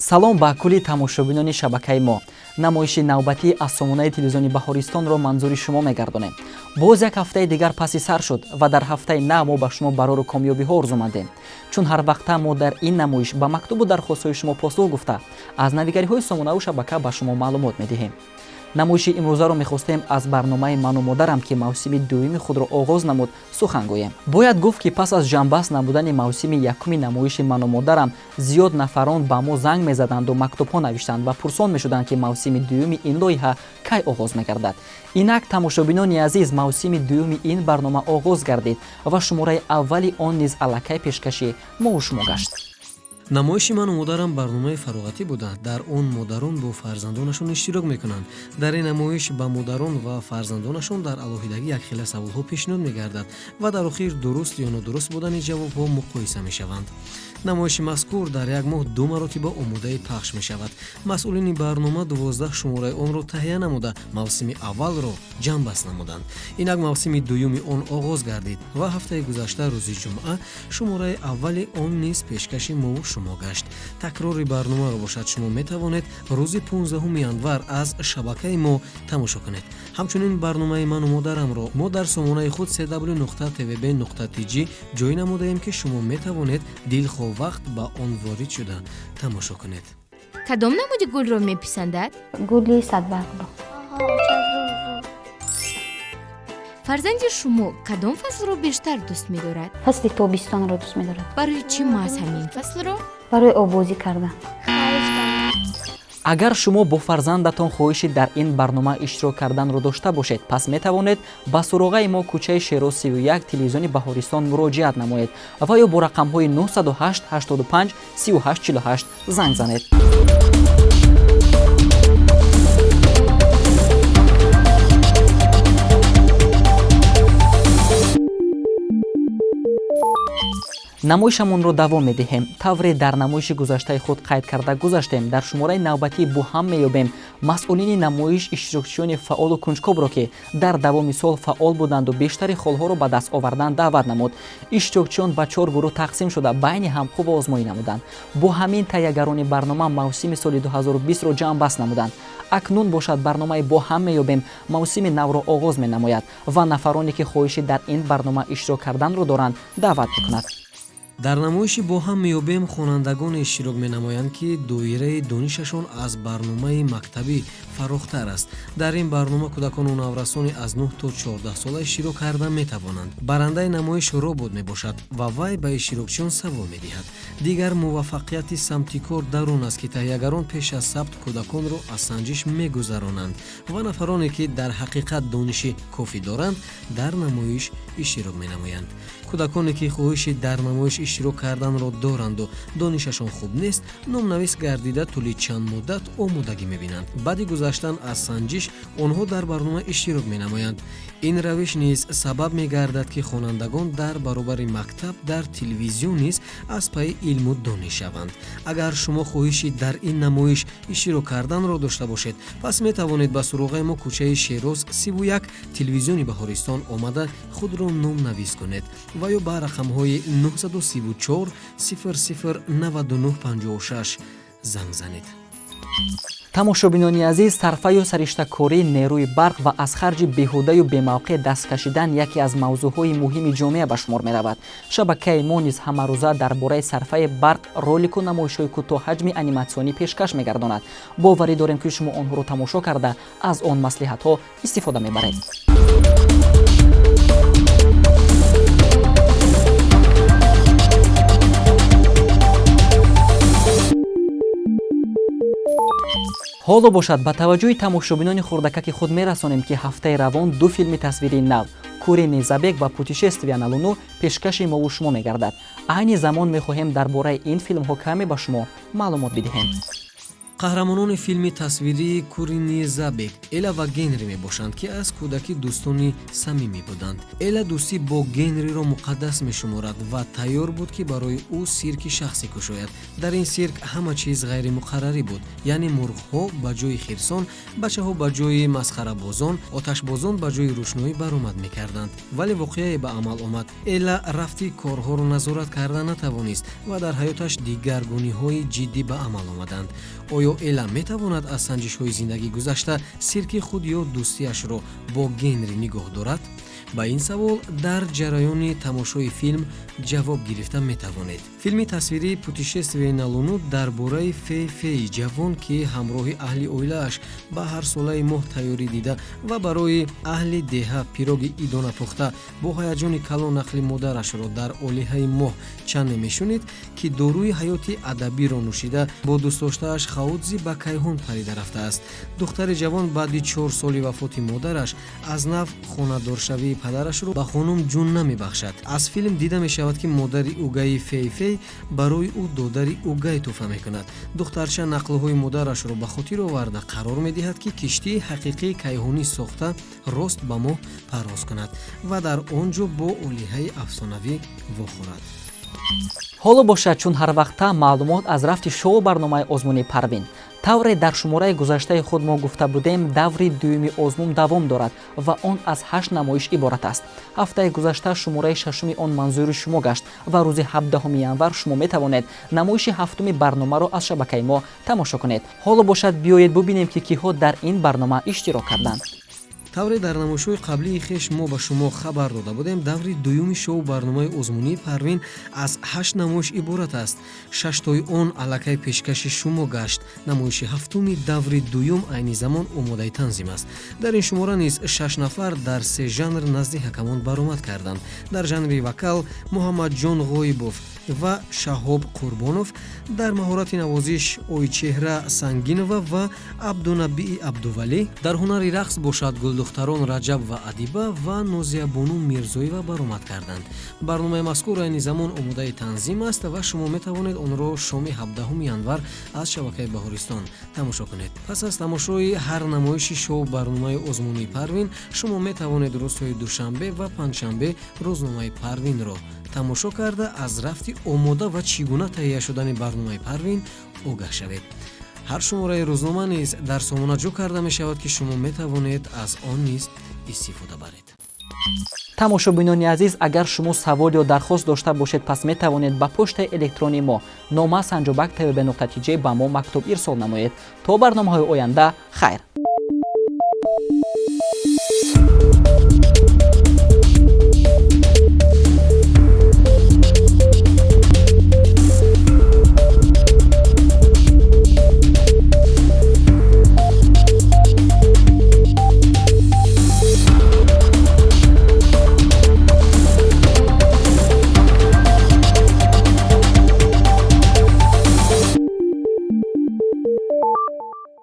Салом ба кулли тамошобинони шабакаи мо. Намоиши навбатии аз сомонаи телевизиони Баҳористонро манзури шумо мегардонем. Боз як ҳафтаи дигар паси сар шуд ва дар ҳафтаи нав мо ба шумо барору комёбиҳо орзумандем. Чун ҳар вақта мо дар ин намоиш ба мактубу дархостҳои шумо посух гуфта, аз навигариҳои сомонаву шабака ба шумо маълумот медиҳем. Намоиши имрӯзаро мехостем аз барномаи «Ману модарам», ки мавсими дуюми худро оғоз намуд, сухан гӯем. Бояд гуфт, ки пас аз ҷамъбаст намудани мавсими якуми намоиши «Ману модарам» зиёд нафарон ба мо занг мезаданду мактубҳо навиштанд ва пурсон мешуданд, ки мавсими дуюми ин лоиҳа кай оғоз мегардад. Инак, тамошобинони азиз, мавсими дуюми ин барнома оғоз гардид ва шумораи аввали он низ аллакай пешкаши мову шумо гашт. Намоиши «Ману модарам» барномаи фароғатӣ буда, дар он модарон бо фарзандонашон иштирок мекунанд. Дар ин намоиш ба модарон ва фарзандонашон дар алоҳидагӣ якхела саволҳо пешниҳод мегардад ва дар охир дуруст ё нодуруст будани ҷавобҳо муқоиса мешаванд. Намоиши мазкур дар як моҳ ду маротиба омодаи пахш мешавад. Масъулини барнома 12 шумораи онро таҳия намуда, мавсими аввалро ҷамъбаст намуданд. Инак мавсими дуюми он оғоз гардид ва ҳафтаи гузашта, рӯзи ҷумъа, шумораи аввали он низ пешкаши мову шумо гашт. Такрори барномаро бошад, шумо метавонед рӯзи 15 январ аз шабакаи мо тамошо кунед. Ҳамчунин барномаи «Ману модарамро» мо дар сомонаи худ cw.tvb.tj ҷой намудаем, ки шумо метавонед дилхоҳ вақт ба он ворид шуда тамошо кунед. Кадом намуди гулро меписандад? Гули садбаргро. Фарзанди шумо кадом фаслро бештар дӯст медорад? Фасли тобистонро дӯст медорад. Барои чӣ маҳз ҳамин фаслро? Барои оббозӣ кардан. Агар шумо бо фарзандатон хоҳиши дар ин барнома иштирок карданро дошта бошед, пас метавонед ба суроғаи мо, кӯчаи Шероз, 31, телевизиони Баҳористон муроҷиат намоед ва ё бо рақамҳои 908 85 38 48 занг занед. Намоишамонро давом медиҳем. Тавре дар намоиши гузаштаи худ қайд карда гузаштем, дар шумораи навбатии «Бо ҳам меёбем» масъулини намоиш иштирокчиёни фаъолу кунҷкобро, ки дар давоми сол фаъол буданду бештари холҳоро ба даст овардан, даъват намуд. Иштирокчиён ба чор гурӯҳ тақсим шуда, байни ҳам қувваозмоӣ намуданд. Бо ҳамин таҳиягарони барнома мавсими соли 2020-ро ҷамъбаст намуданд. Акнун бошад, барномаи «Бо ҳам меёбем» мавсими навро оғоз менамояд ва нафароне, ки хоҳиши дар ин барнома иштирок карданро доранд, даъват мекунад. Дар намоиши «Бо ҳам меёбем» хонандагоне иштирок менамоянд, ки доираи донишашон аз барномаи мактабӣ фарохтар аст. Дар ин барнома кӯдакону наврасони аз 9 то 14 сола иштирок карда метавонанд. Барандаи намоиш робот мебошад ва вай ба иштирокчиён савол медиҳад. Дигар муваффақияти самти кор дар он аст, ки таҳиягарон пеш аз сабт кӯдаконро аз санҷиш мегузаронанд ва нафароне, ки дар ҳақиқат дониши кофӣ доранд, дар намоиш иштирок менамоянд. Кӯдаконе, ки хоҳиши дар намоиш иштирок карданро доранду донишашон хуб нест, номнавис гардида, тӯли чанд муддат омодагӣ мебинанд. Баъди гузаштан аз санҷиш онҳо дар барнома иштирок менамоянд. Ин равиш низ сабаб мегардад, ки хонандагон дар баробари мактаб дар телевизион низ аз пайи илму дониш шаванд. Агар шумо хоҳиши дар ин намоиш иштирок карданро дошта бошед, пас метавонед ба суроғаи мо, кӯчаи Шероз, 31, телевизиони Баҳористон омада, худро номнавис кунед ва ё ба рақамҳои 934 00 99 56 занг занед. Тамошобинони азиз, сарфаю сариштакории нерӯи барқ ва аз харҷи беҳудаю бемавқеъ даст кашидан яке аз мавзӯъҳои муҳими ҷомеа ба шумор меравад. Шабакаи мо низ ҳамарӯза дар бораи сарфаи барқ ролику намоишҳои кӯтоҳҳаҷми аниматсионӣ пешкаш мегардонад. Боварӣ дорем, ки шумо онҳоро тамошо карда, аз он маслиҳатҳо истифода мебаред. Ҳоло бошад, ба таваҷҷӯҳи тамошобинони хурдакаки худ мерасонем, ки ҳафтаи равон ду филми тасвирии нав, «Куриный забег» ва «Путешествие на Луну», пешкаши мову шумо мегардад. Айни замон мехоҳем дар бораи ин филмҳо каме ба шумо маълумот бидиҳем. Қаҳрамонони филми тасвирии «Куриный забег» Эла ва Генри мебошанд, ки аз кӯдакӣ дӯстони самимӣ буданд. Эла дӯстӣ бо Генриро муқаддас мешуморад ва тайёр буд, ки барои ӯ сирки шахсӣ кушояд. Дар ин сирк ҳама чиз ғайримуқаррарӣ буд, яъне мурғҳо ба ҷои хирсон, бачаҳо ба ҷои масхарабозон, оташбозон ба ҷои рӯшноӣ баромад мекарданд. Вале воқеае ба амал омад: Эла рафти корҳоро назорат карда натавонист ва дар ҳаёташ дигаргуниҳои ҷиддӣ ба амал омаданд. Оё Эла метавонад аз санҷишҳои зиндагӣ гузашта, сирки худ ё дӯстиашро бо Генри нигоҳ дорад? Ба ин савол дар ҷараёни тамошои филм ҷавоб гирифта метавонед. Филми тасвирии «Путешествие на Луну» дар бораи Фей Феи ҷавон, ки ҳамроҳи аҳли оилааш ба ҳарсолаи моҳ тайёрӣ дида ва барои аҳли деҳа пироги идона пухта, бо ҳаяҷони калон нақли модарашро дар олиҳаи моҳ чанде мешунид, ки доруи ҳаёти адабиро нӯшида, бо дӯстдоштааш Хаудзи ба кайҳон парида рафтааст. Духтари ҷавон баъди 4 соли вафоти модараш аз нав хонадоршавии падарашро ба хонум Ҷун намебахшад. Аз филм дида мешавад, ки модари угаи Фей Фей барои ӯ додари угай тӯҳфа мекунад. Духтарча нақлҳои модарашро ба хотир оварда, қарор медиҳад, ки киштии ҳақиқии кайҳонӣ сохта, рост ба моҳ парвоз кунад ва дар он ҷо бо олиҳаи афсонавӣ вохӯрад. Ҳоло бошад, чун ҳарвақта, маълумот аз рафти шоу барномаи озмуни «Парвин». Тавре дар шумораи гузаштаи худ мо гуфта будем, даври дуюми озмун давом дорад ва он аз ҳашт намоиш иборат аст. Ҳафтаи гузашта шумораи шашуми он манзури шумо гашт ва рӯзи 17 январ шумо метавонед намоиши ҳафтуми барномаро аз шабакаи мо тамошо кунед. Ҳоло бошад, биёед бубинем, ки киҳо дар ин барнома иштирок карданд. Тавре дар намоишҳои қаблии хеш мо ба шумо хабар дода будем, даври дуюми шоу барномаи озмунии «Парвин» аз ҳашт намоиш иборат аст. Шаштои он аллакай пешкаши шумо гашт. Намоиши ҳафтуми даври дуюм айни замон омодаи танзим аст. Дар ин шумора низ шаш нафар дар се жанр назди ҳакамон баромад карданд. Дар жанри вокал Муҳаммадҷон Ғоибов ва Шаҳоб Қурбонов, дар маҳорати навозиш Ойчеҳра Сангинова ва Абдунабии Абдувалӣ, дар ҳунари рақс бошад гулдухтарон Раҷаб ва Адиба ва Нозиябону Мирзоева баромад карданд. Барномаи мазкур айни замон омодаи танзим аст ва шумо метавонед онро шоми 17 январ аз шабакаи Баҳористон тамошо кунед. Пас аз тамошои ҳар намоиши шоу барномаи озмунии «Парвин» шумо метавонед рӯзҳои душанбе ва панҷшанбе рӯзномаи «Парвинро» тамошо карда, аз рафти омода ва чӣ гуна таҳия шудани барномаи «Парвин» огаҳ шавед. Ҳар шумораи рӯзнома низ дар сомона ҷо карда мешавад, ки шумо метавонед аз он низ истифода баред. Тамошобинони азиз, агар шумо савол ё дархост дошта бошед, пас метавонед ба почтаи электронии мо нома санҷобак tvb нуқта tj ба мо мактуб ирсол намоед. То барномаҳои оянда хайр.